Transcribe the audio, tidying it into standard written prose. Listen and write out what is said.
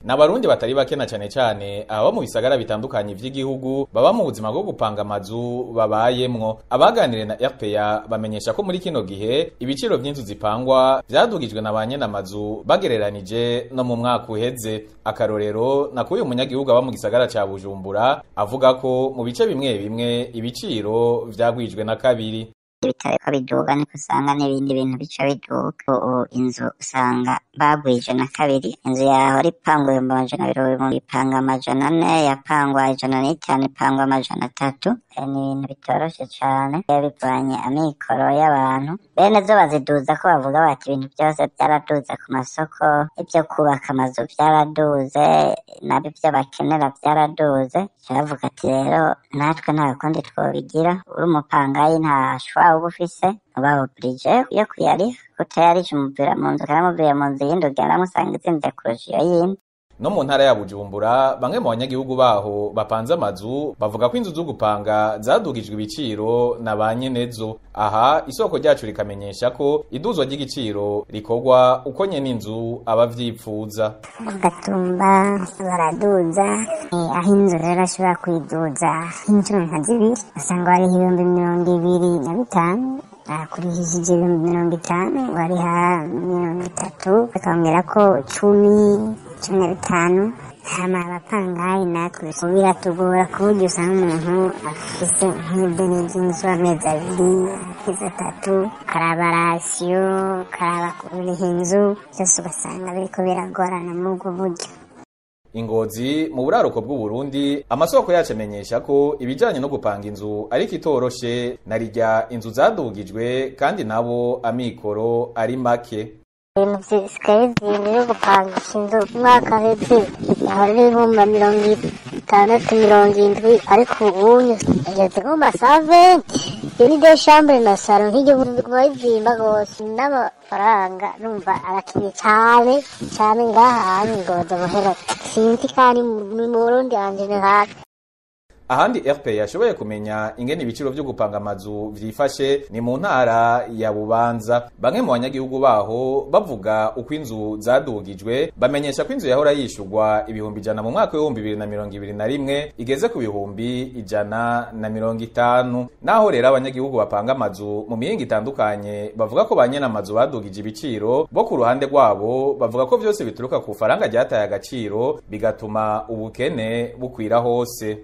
N'abarundi batari bake na cane cane ababa mu bisagara bitandukanye vy'igihugu baba mu buzima bwo gupanga amazu babayemwo. Abaganiriye na RPA bamenyesha ko muri kino gihe ibiciro vy'inzu zipangwa vyadugijwe na ba nyenamazu bagereranije no mu mwaka uheze. Akarorero na kuyu munyagihugu aba mu gisagara ca Bujumbura avuga ko mu bice bimwe bimwe ibiciro vyagwijwe na kabiri. Ibitaro ko biduga niko usanga n'ibindi bintu bica biduga. Ubu inzu usanga bagwije na kabiri, inzu yahora ipangwa 220,000 ipanga 400, yapangwa 105 ipangwa 300. Ni ibintu bitoroshe cane, bivanye amikoro y'abantu. Bene zo baziduza ko bavuga bati ibintu vyose vyaraduze ku masoko, ivyo kubaka amazu vyaraduze, nabyo ivyo bakenera vyaraduze. Bavuga ati rero natwe nta kundi twobigira, uri umupangayi nta shwa uba ufise, uba oblige yo kuyariha, kutayarisha umuvira mu nzu, karamuvira mu nzu yindi ugenda musanga izimvye kurusha iyo yindi. No mu ntara ya Bujumbura bamwe mu banyagihugu baho bapanze amazu bavuga ko inzu zo gupanga zadugijwe ibiciro na ba nyenezo. Aha isoko ryacu rikamenyesha ko iduzwa ry'igiciro rikorwa uko nyene inzu aba avyipfuza. Gatumba baraduza, aho inzu rero ashobora kuyiduza nk'inshuro nka zibiri, usanga wariha 25,000, akurihishije 50,000 wariha 30, bakongera ko 10, 15. Hama abapangayi natwe biratugora ku buryo usanga umuntu afise nk'ideni ry'inzu amezi abiri, amezi atatu, karaba rasiyo, karaba kuriha inzu, vyose ugasanga biriko biragorana muri ubwo buryo. Ingozi mu buraruko bw'Uburundi amasoko yacu amenyesha ko ibijanye no gupanga inzu ariko itoroshe, narirya inzu zadugijwe kandi nabo amikoro ari make. Ibintu bisigaye bizimvye vyo gupangisha inzu, umwaka uheze yahora ari 60,000, 70, ariko ubunye igeze nko mu masaventi. Iyo ni deux chambres na salon nk'iryo biguma bizimba gose, n'amafaranga numva arakenye cane cane ngaha hanyu Ngozi amahera sinzi kandi ni mu Burundi hanje ni hafi. Ahandi RP yashoboye kumenya ingene ibiciro vyo gupanga amazu vyifashe ni mu ntara ya Bubanza. Bamwe mu banyagihugu baho bavuga uko inzu zadugijwe, bamenyesha ko inzu yahora yishurwa 100,000 mu mwaka w'ibihumbi bibiri na mirongo ibiri na rimwe igeze ku 150,000. Naho rero abanyagihugu bapanga amazu mu mihingo itandukanye bavuga ko ba nyene amazu badugije ibiciro, bo ku ruhande rwabo bavuga ko vyose bituruka ku faranga ryataye agaciro bigatuma ubukene bukwira hose.